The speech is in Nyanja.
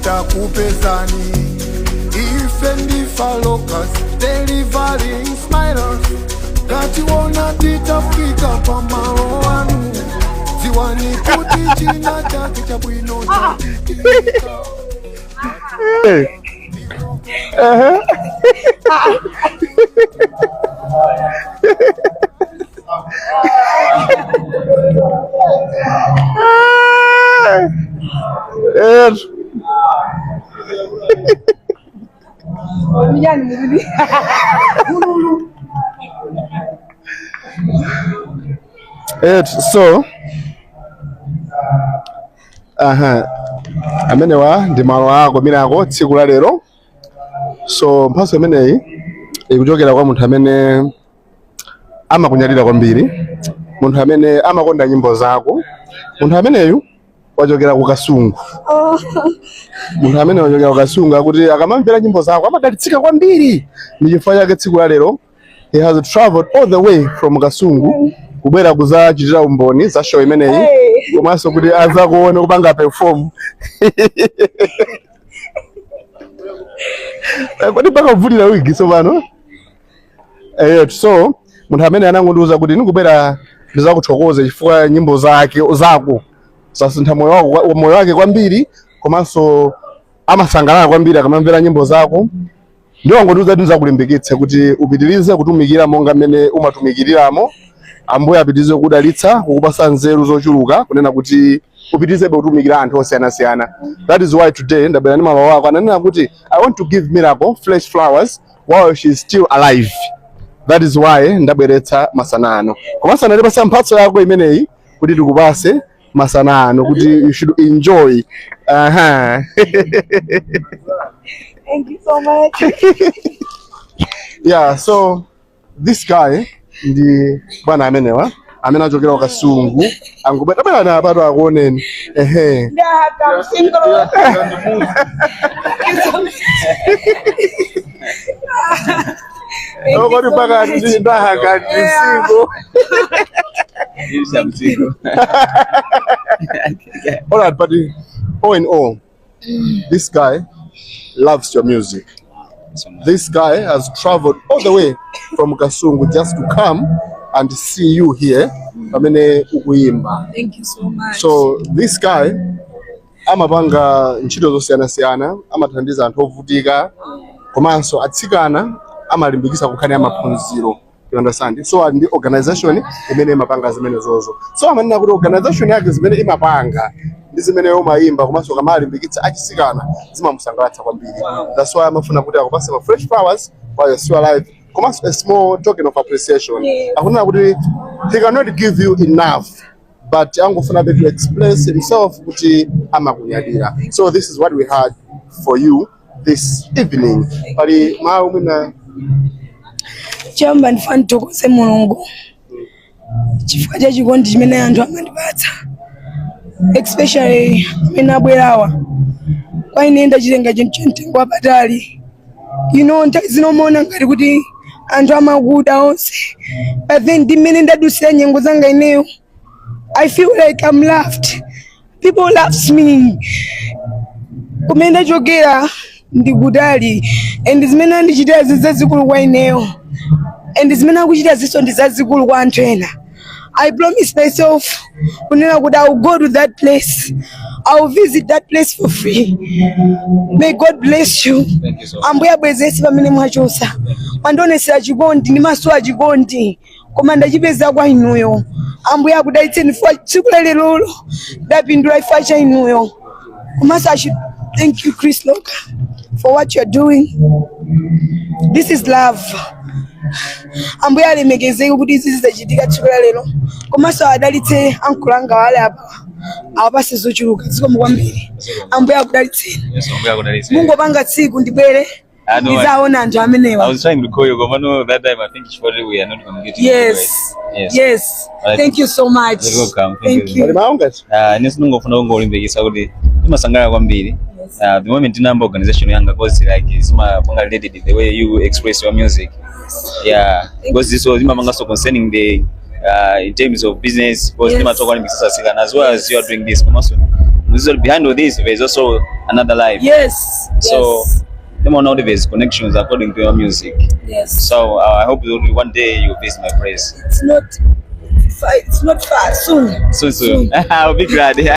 Takupezani. Ife ndifa locals delivering smiles. Ngationa titafika pamalo anu, dziwani kuti china chake chabwino chachitika. Hey. Eh. So aha, amenewa ndi malo ako Miracle tsiku la lero. So mphatso imeneyi ikuchokera kwa munthu amene amakunyadira kwambiri, munthu amene amakonda nyimbo zako. Munthu ameneyu wachokera ku Kasungu. Munthu amene wachokera ku Kasungu akuti akamamvera nyimbo zako amadalitsika kwambiri. Ndi chifukwa chake tsiku la lero he has traveled all the way from Kasungu kubwera kuzachitira umboni za show imeneyi, komanso kuti azakuone kupanga perform. Kodi mpaka kuvulira wigi tsopano? So munthu amene anangondiuza kuti ndikubwera ndizakuthokoze chifukwa nyimbo zake zako zasintha moyo wako, moyo wake kwambiri, komanso amasangalala kwambiri akamamvera nyimbo zako. Ndiye wangondiuza kuti ndizakulimbikitse kuti upitirize kutumikira monga mmene umatumikiriramo. Ambuye apitirize kukudalitsa, kukupasa nzeru zochuluka, kunena kuti upitirizebe kutumikira anthu osiyanasiyana. That is why today ndabwera ndi maluwa ako. Ananena kuti, "I want to give Miracle fresh flowers while she is still alive." That is why ndabweretsa masana ano, komanso anatipasa mphatso yako imeneyi kuti tikupase masana ano kuti you should enjoy. Aha. Thank you so much. Yeah, so this guy ndi bwana amenewa amene achokera ku Kasungu, angobwera bwera na apatu akuoneni. Ehe. I'm single. Thank you so much. Thank you Kodi so mpaka much. ndahaka ndi single. I'm single. All right, but all in all, this guy loves your music. This guy has traveled all the way from Kasungu just to come and see you here pamene ukuyimba. Thank you so much. So this guy amapanga ntchito zosiyanasiyana, amathandiza anthu ovutika, komanso atsikana amalimbikitsa kunkhani ya maphunziro. You understand? So ali ndi organization imene imapanga zimene zozo. So amanena kuti organization yake zimene imapanga ndi zimene umayimba komanso kamalimbikitsa achisikana zimamusangalatsa kwambiri. That's why amafuna kuti akupase ma fresh flowers while you're still alive, komanso a small token of appreciation. Akunena kuti he cannot give you enough, but angofuna to express himself kuti amakunyadira. So this is what we had for you this evening. Pali mawu mwina? Choyamba ndifuna ndithokoze Mulungu chifukwa cha chikondi chimene anthu amandipatsa, especially amene abwerawa. Kwa ine ndachitenga chinthu cha mtengo wapatali. Nthawi zino umaona ngati kuti anthu amakuda onse, but then ndi mmene ndadusira nyengo zanga ineyo, I feel like I'm loved. People loves me. Kumene ndachokera ndi kutali, and zimene andichitira zazikulu kwa ineyo, and zimene akuchita zinso ndi zazikulu kwa anthu ena. I promise myself kunena kuti I will go to that place, I will visit that place for free. May God bless you. Thank you so much. Ambuye abwezese pamene mwachosa. Mwandionesera chikondi ndi maso a chikondi, koma ndachipeza kwa inuyo. Ambuye akudalitseni chifukwa tsiku la lerolo ndapindula chifukwa cha inuyo. Komanso I should thank you, Chris Loka, for what you're doing. This is love. Ambuye alemekezeke kuti izi zizachitika tsiku la lero, komanso adalitse ankulanga wale apa, awapase zochuluka. Zikomo kwambiri, Ambuye akudalitseni. Yes, Ambuye akudalitse. Mungopanga tsiku ndibwere I know. ndizaona anthu amenewa. I was trying to call you, but no, that time I think surely we are not communicating. Yes. Yes. Yes. Right. Thank you so much. You're welcome. Thank Thank you. Pali you. mawu ngati? Ine ndingofuna kungolimbikitsa kuti ndimasangalala kwambiri. The moment ndinayamba organization yanga, 'cause like zimapanga related the way you express your music. Yeah, because this was zimapanga so concerning the in terms of business, because ndimatha kulimbikitsa atsikana as well as you are doing this, komanso Muzizo behind all this there is also another life. So ndimaona kuti there's connections according to your music. So I hope that one day you visit my place. It's not far, it's not far. Soon. Soon, soon. I'll be glad.